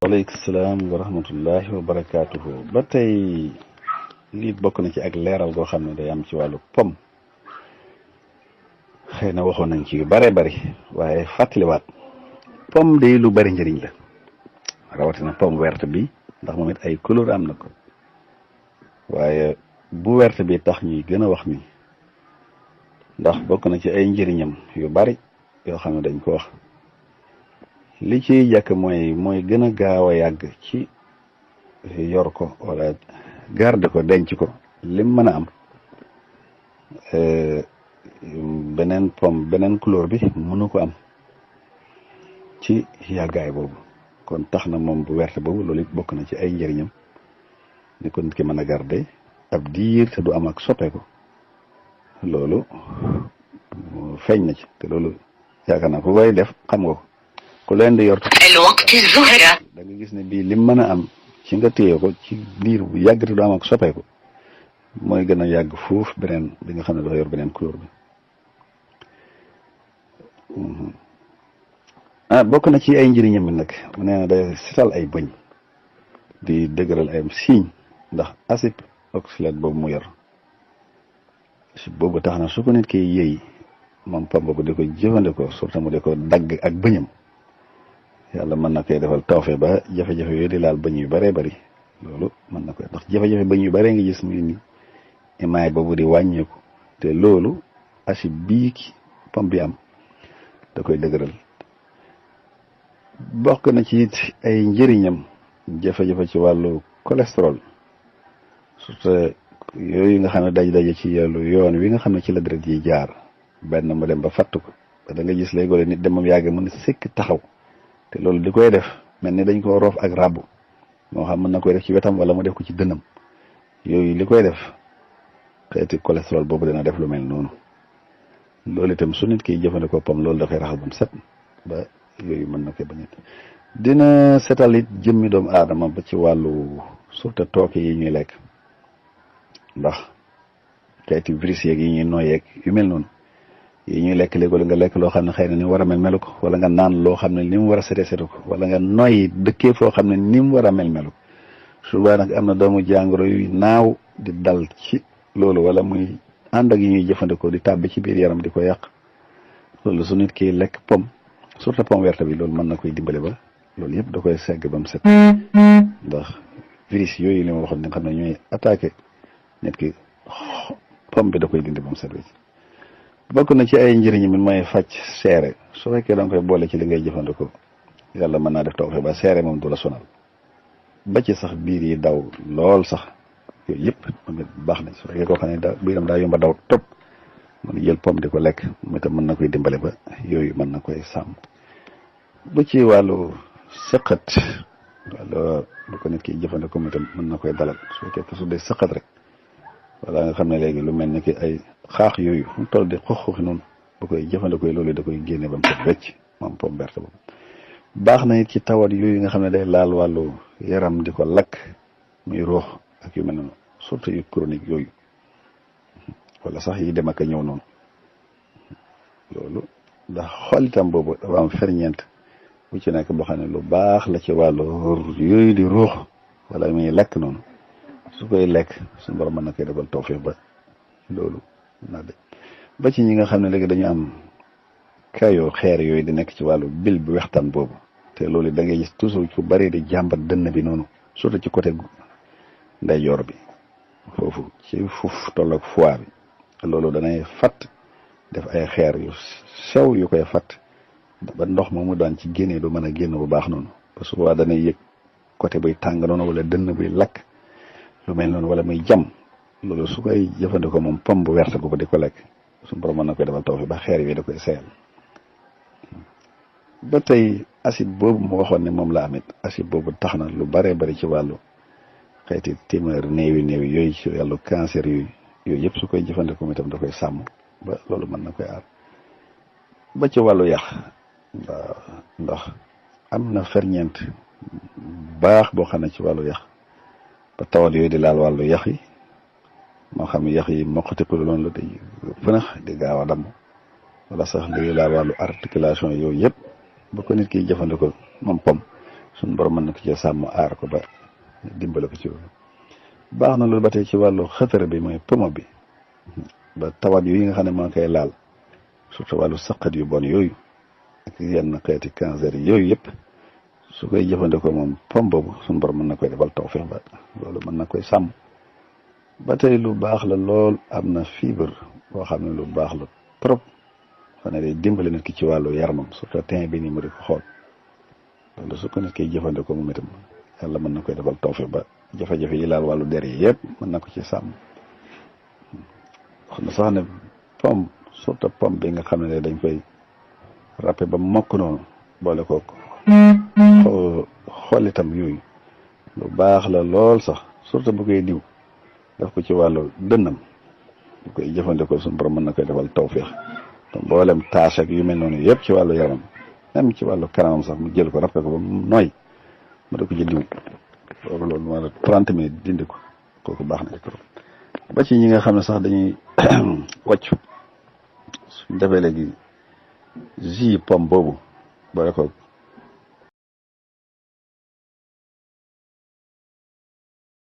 waaleykum salaam wa rahmatullahi wa barakaatuhu. ba tey lii bokk na ci ak leeral goo xam ne day am ci wàllu pom. xëy na waxoon nañ ci yu bare bari waaye fàttaliwaat pom de lu bari njëriñ la rawatina pom werte bi ndax moom it ay couleur am na ko waaye bu werte bi tax ñuy gën a wax ni ndax bokk na ci ay njëriñam yu bari yoo xam ne dañ ko wax li ciy jàkk mooy gën a gaaw a yàgg ci yor ko wala garde ko denc ko lim mën a am beneen pom beneen couleur bi mënu ko am ci yàggaay boobu kon tax na moom bu werte boobu loolu it bokk na ci ay njëriñam ni ko nit ki mën a garde ab diir te du am ak soppeeku loolu feeñ na ci te loolu yaakaar naa ko koy def xam nga ko ku leen di yor da nga gis ne bii lim mën a am ci nga téye ko ci diir bu yàgg te du am ak soppeeku mooy gën a yàgg fuuf beneen bi nga xam ne dafa yor beneen couleur bi bokk na ci ay njëriñam bi nag mu nee na day setal ay bëñ di dëgëral ay siiñ ndax acide oxalate boobu mu yor boobu tax na su ko nit ki yëy moom pom boobu di ko jëfandikoo surtout mu di ko dagg ak bëñam yàlla mën na koy defal tawfe ba jafe-jafe yooyu di laal bëñ yu bëree bëri loolu mën na koy ndax jafe-jafe bëñ yu bëree nga gis muy ni émail boobu di wàññeeku te loolu acide bii ki pom bi am da koy dëgëral. bokk na ci it ay njëriñam jafe-jafe ci wàllu cholestérol surtout yooyu nga xam ne daje ci yàllu yoon wi nga xam ne ci la deret yi jaar benn mu dem ba fatt ko da nga gis léegi nit demam yàgg mën a sëkk taxaw te loolu di koy def mel ni dañ ko roof ak ràbb moo xam mën na koy def ci wetam wala mu def ko ci dënam yooyu li koy def xeeti cholestérol boobu dina def lu mel noonu loolu itam su nit kiy jëfandikoo pom loolu dafay raxas ba mu set ba yooyu mën na koy bañ dina setal it jëmmi doomu aadama ba ci wàllu surtout tooke yi ñuy lekk ndax xeeti virus yeeg yi ñuy nooyeeg yu mel noonu yi ñuy lekk léegi nga lekk loo xam ne xëy na ni mu war a melu ko wala nga naan loo xam ne ni mu war a setu ko wala nga noyyi dëkkee foo xam ne ni mu war a melu souvent nag am na doomu jàngoro yu naaw di dal ci loolu wala muy ànd ak yi ñuy jëfandikoo di tàbbi ci biir yaram di ko yàq loolu su nit ki lekk pom surtout pom werte bi loolu mën na koy dimbale ba loolu yëpp da koy segg ba mu set ndax virus yooyu li ma waxoon nga xam ne ñooy attaqué nit ki pom bi da koy dindi ba mu set wecc bokk na ci ay njëriñ mi mooy faj seere su fekkee da nga koy boole ci li ngay jëfandikoo yàlla mën naa def taw ba seere moom du la sonal ba ci sax biir yi daw lool sax yooyu yëpp moom it baax na su fekkee koo xam ne biiram daa yomba daw topp mën jël pom di ko lekk mu itam mën na koy dimbale ba yooyu mën na koy sàmm ba ci wàllu sëqat wala bu ko nit ki jëfandikoo mu itam mën na koy dalal su fekkee su dee sëqat rek wala nga xam ne léegi lu mel ni ki ay xaax yooyu fu mu toll di xox-xoxi noonu bu koy jëfandikoo loolu da koy génne ba mu set wecc moom pom verte boobu baax na it ci tawat yooyu nga xam ne day laal wàllu yaram di ko lakk muy ruux ak yu mel noonu surtout yu chronique yooyu wala sax yi dem ak a ñëw noonu loolu ndax xool itam boobu dafa am ferñeent bu ci nekk boo xam ne lu baax la ci wàllu yooyu di ruux wala muy lekk noonu su koy lekk suñu borom mën na koy defal tawfiq ba loolu na de ba ci ñi nga xam ne léegi dañu am kayoo xeer yooyu di nekk ci wàllu bil bu wextaan boobu te loolu da ngay gis toujours fu bari di jàmbat dënn bi noonu surtout ci côté ndeyjoor bi foofu ci fuuf tolloog foie bi loolu danay fatt def ay xeer yu sew yu koy fatt ba ndox moomu daan ci génnee du mën a génn bu baax noonu parce que waa danay yëg côté buy tàng noonu wala dënn buy lakk lu mel noonu wala muy jam loolu su koy jëfandikoo moom pom bu werte boobu di ko lekk suñu borom mën na koy defal taw fi ba xeer yi da koy seyal ba tey acide boobu mu waxoon ne moom la amit acide boobu tax na lu baree bari ci wàllu xeeti tumeur néewi yooyu ci wàllu cancer yooyu yëpp su koy jëfandikoo itam da koy sàmm ba loolu mën na koy aar ba ci wàllu yax ndax am na ferñeent baax boo xam ne ci wàllu yax ba tawat yooyu di laal wàllu yax yi moo xam yax yi moqatiku loolu la day fënax di gaaw a damm wala sax day laal wàllu articulation yooyu yëpp ba ko nit ki jëfandikoo moom pom suñ borom mën na ko ci sàmm aar ko ba dimbale ko ci loolu. baax na loolu ba tey ci wàllu xëtër bi mooy pomo bi ba tawat yi nga xam ne moo koy laal surtout wàllu saqat yu bon yooyu ak yenn xeeti cancer yi yooyu yëpp su koy jëfandikoo moom pom boobu suñ borom mën na koy defal tawfeex ba loolu mën na koy sàmm. ba tey lu baax la lool am na fibre boo xam ne lu baax la trop xam ne day dimbale nit ki ci wàllu yaramam surtout teint bi nii mu di ko xool loolu su ko nit kiy jëfandikoo moom itam yàlla mën na koy defal tawfeex ba jafe-jafe yi laal wàllu der yi yëpp mën na ko ci sàmm. wax na sax ne pom surtout pom bi nga xam ne dañ koy râpé ba mokk noonu boole ko xool itam yooyu lu baax la lool sax surtout bu koy diw daf ko ci wàllu dënnam bu koy jëfandikoo suñu borom mën na koy defal tawféex te mboolem tache ak yu mel noonu yëpp ci wàllu yaramam même ci wàllu kanamam sax mu jël ko rafet ko ba mu nooy mu da ko ci diw loolu moo la 30 minutes dindi ko kooku baax na ci trop. ba ci ñi nga xam ne sax dañuy wàcc suñ defee léegi jus pomme boobu boole ko